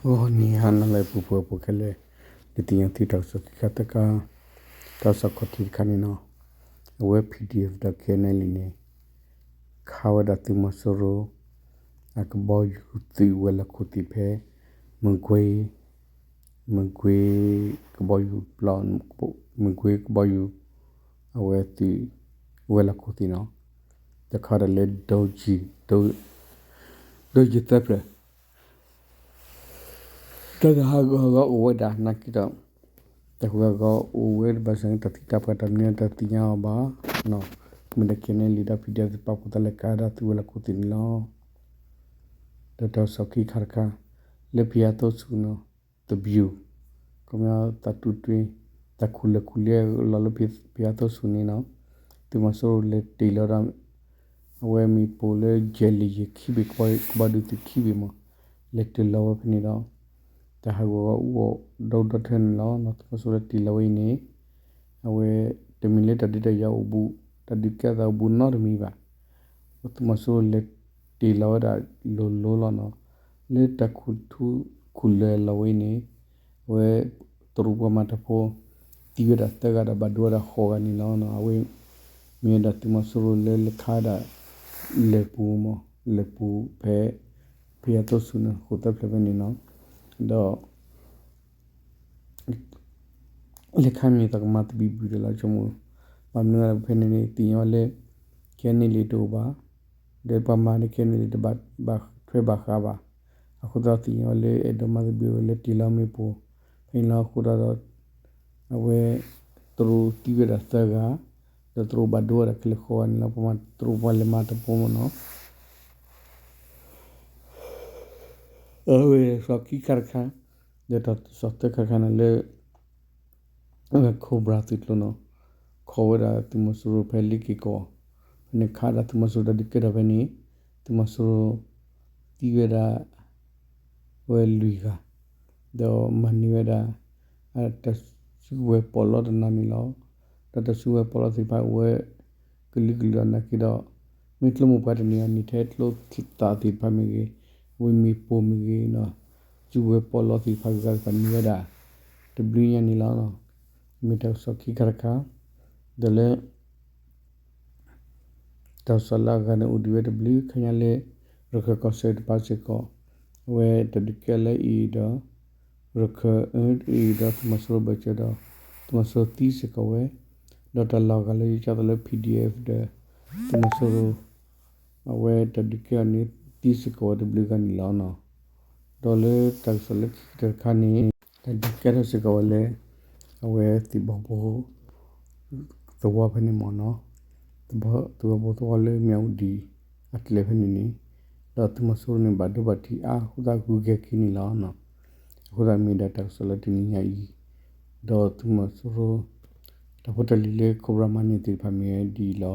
ဂီၤနံၤဟါနၤလၢအပူၤ ပှၤဖိခဲလၢာ် ဒုးသ့ၣ်ညါသုတၢ်ကစီၣ်ခံခါတခါ, တၢ်ကစီၣ်ခီၣ်ထံးတခါန့ၣ်နီၤ, အဝဲ PDF ဒီး KNLA န့ၣ် ခးဝဲဒၣ်သုးမီၤစိရိၤ အကဘီယူၤသုးဝဲၤလီၢ်ခိၣ်သ့ၣ်ဖဲ မကွ့ မကွ့ကဘီယူၤပျီ, မကွ့ကဘီယူၤ အဝဲသုးဝဲၤလီၢ်ခိၣ်သ့ၣ်နီၤ, တခါဒီးလၢ ဒိယံၤသၢဖျၢၣ် တၢ်ကဟးဂီၤဂီၤအိၣ်ဝဲဒၣ်နာ်က့ဒီး, တၢ်ဟးဂီၤဂီၤအိၣ်ဝဲဒၣ်ဘၣ်ဆၣ်န့ၣ် တၢ်သံတၢ်ပှၢ်တၢ်မနုၤတၢ်သ့ၣ်ညါအီၤဘၣ်, မ့ၢ်ဒီး KNLA ဒီး PDF သ့ၣ်ပာ်ဖှိၣ်သးလဲၤခးဒၣ်သုးဝဲၤလီၢ်ခိၣ်သ့ၣ်န့ၣ်လီၤ. ဒီးတၢ်ကစီၣ်ခံခါတခါ, လၢဖယါသိဆူၣ်နီၤ, သဘျူး, ခီပညီ သးတူၢ်တွ့ တၢ်ခူၣ်လၢာ်ခူၣ်လဲလီၤလၢဖယါသိဆူၣ်န့ၣ်နီၤ, သုးမီၤစိရိၤလဲၤတ့ၢ်လီၤဒီး အဝဲမ့ၣ်ပိၢ်လၢယဲၢ်လံာ်ယဲၢ်ခံဘ့ၣ် ကဘီဒုးသုးခံဘ့ၣ်မး, လဲၤတ့ၢ်လီၤဝဲဖဲန့ၣ်ဒီး တၢ်ဟးဂီၤဂီၤအိၣ်ဒီဒူၣ်ဒီထၢန့ၣ်လီၤ. သုးမီၤစိရိၤလဲၤတ့ၢ်လီၤဝဲအံၤန့ၣ် အဝဲ တမ့ၢ်လၢတၢ်ဒုးတၢ်ယၤအိၣ်ဘူး, တၢ်ဒုးကဲထီၣ်သးအိၣ်ဘူးနီတမံၤဘၣ်. သုးမီၤစိရိၤလဲၤတ့ၢ်လီၤဝဲဒၣ်လိၤလိၤလီၤနီၤ, လၢတၢ်ခူၣ်ထူခူၣ်လၢာ်လီၤဝဲအံၤန့ၣ် အဝဲ တရူးပှၤမၤတၢ်ဖိ သံဝဲဒၣ်သၢဂၤဒီးဘၣ်ဒိဝဲဒၣ်ဃိးဂၤန့ၣ်လီၤ. အဝဲ မ့ၢ်ဝဲဒၣ်သုးမီၤစိရိၤလၢလဲၤခးဒၣ် လၢၢ်ပူၤမး, လၢၢ်ပူၤဖဲ ဖယါသိဆူၣ်န့ၣ်ဃိးသၢဖျၢၣ်ဖဲန့ၣ်နီၤ, ဒီး လဲၤခးမ့ၢ်သးကမၤသဘံၣ်ဘုၣ်ဒီးလီၤဆိကမိၣ်, ဘၣ်မနုၤအဃိဖဲန့ၣ်န့ၣ် သ့ၣ်ညါဝဲလၢ KNLA တအိၣ်ဘၣ်, ဒီးပှၤမၤန့ၣ် KNLA တဘၣ်ထွဲဘၣ်ဃးဘၣ်. အဃိသတးသ့ၣ်ညါဝဲလၢအဲၣ်ဒိးမၤသဘံၣ်ဝဲလၢတ့ၢ်လီၤမ့ၣ်ပိၢ် ဖဲန့ၣ်လီၤ. အဃိသတးဒီး အဝဲ တရူးသံဝဲဒၣ်သၢဂၤ, ဒီးတရူးဘၣ်ဒိဝဲဒၣ်ခဲလၢာ်ဃိးဂၤန့ၣ်လီၤ. ပှၤမၤတရူးပှၤလဲၤမၤတၢ်ဖိမးနီၤ. အဝဲစီၤခံခါတခါ, ဒီးတၢ်စီၤသၢခါတခါန့ၣ်လၢ Cobra သုးကျိၤနီၤ, ခိးဝဲဒၣ်သုးမီၤစိရိၤဖဲလ့က့ၤကီၢ်, ဖဲန့ၣ်ခးဒၣ်သုးမီၤစိရိၤတၢ်ဒုးကဲထီၣ်ဖဲန့ၣ်, သုးမီၤစိရိၤ သံဝဲဒၣ် ဝဲလွံၢ်ဂၤ, ဒီးမၤန့ၢ်ဝဲဒၣ် တၢ်စုကဝဲၤပီးလီတနီၤန့ၣ်လီၤ. ဒီးတၢ်စုကဝဲၤပီးလီသ့ၣ်တဖၣ်အိၣ်ဝဲ ကလုာ်ကလုာ်ဒီးနာ်က့ဒီး မ့ၢ်ကျိမိၢ်ပှၢ်တန့ၢ်အီၤန့ၣ် ထဲကျိသၣ်သ့ၣ်တဖၣ်မ့ၢ်ဂ့ၤ, ဝံၤမ့ၣ်ပိၢ်မ့ၢ်ဂ့ၤနီၤ, စုကဝဲၤပီးလီသ့ၣ်တဖၣ်ဂၤတဖၣ်န့ၢ်ဝဲဒၣ် တဘျုးညါန့ၣ်လီၤ. မ့ၢ်တၢ်ကစီၣ်ခံခါတခါ, ဒီးလၢ တၢ်ကစီၣ်လၢအဂၤန့ၣ်အိၣ်ဒံးဝဲတဘျုးခါညါလၢ ရခၢၣ်ကီၢ်စဲၣ်တပၤစ့ၢ်ကီး, အဝဲတၢ်ဒုးကဲလၢအံၤဒီး ရခၢၣ်အံၤဒီးသုးမီၤစိရိၤဘၢၣ်စၢၤဒီး သုးမီၤစိရိၤသံစ့ၢ်ကီးဝဲ, ဒီးတၢ်လီၢ်ဂၤလၢယကၢ်သိးလၢ PDF ဒီး သုးမီၤစိရိၤ အဝဲတၢ်ဒုးကဲအီၤန့ၣ် သံစ့ၢ်ကီးဝဲတဘျုးဂၤန့ၣ်လီၤနီၤ. ဒီးလၢတၢ်ကစီၣ်လၢခံကတၢၢ်တခါန့ၣ် တၢ်ဒုးကဲထီၣ်စ့ၢ်ကီးဝဲလၢ အဝဲသ့ၣ်ဘီဘိ သဝီဖဲန့ၣ်မ့ၢ်နီၤ, သဝီသဝီလၢမၠၣ်ဝတံၣ်အကျဲဖဲန့ၣ်န့ၣ်, ဒီးသုးမီၤစိရိၤန့ၣ် ဘၣ်ဒိဘၣ်ထံးအါအဃိသတးဂုၤက့ၤခံန့ၣ်လီၤ. အဃိသတးမ့ၢ်ဒၣ်တၢ်ကစီၣ်လၢတနံၤညါအံၤ, ဒီးသုးမီၤစိရိၤ တၢ်ဖိတၢ်လံၤလၢ Cobra မၤန့ၢ်သ့ၣ်တဖၣ်မ့ၢ်ဝဲဒ်အံၤလီၤ.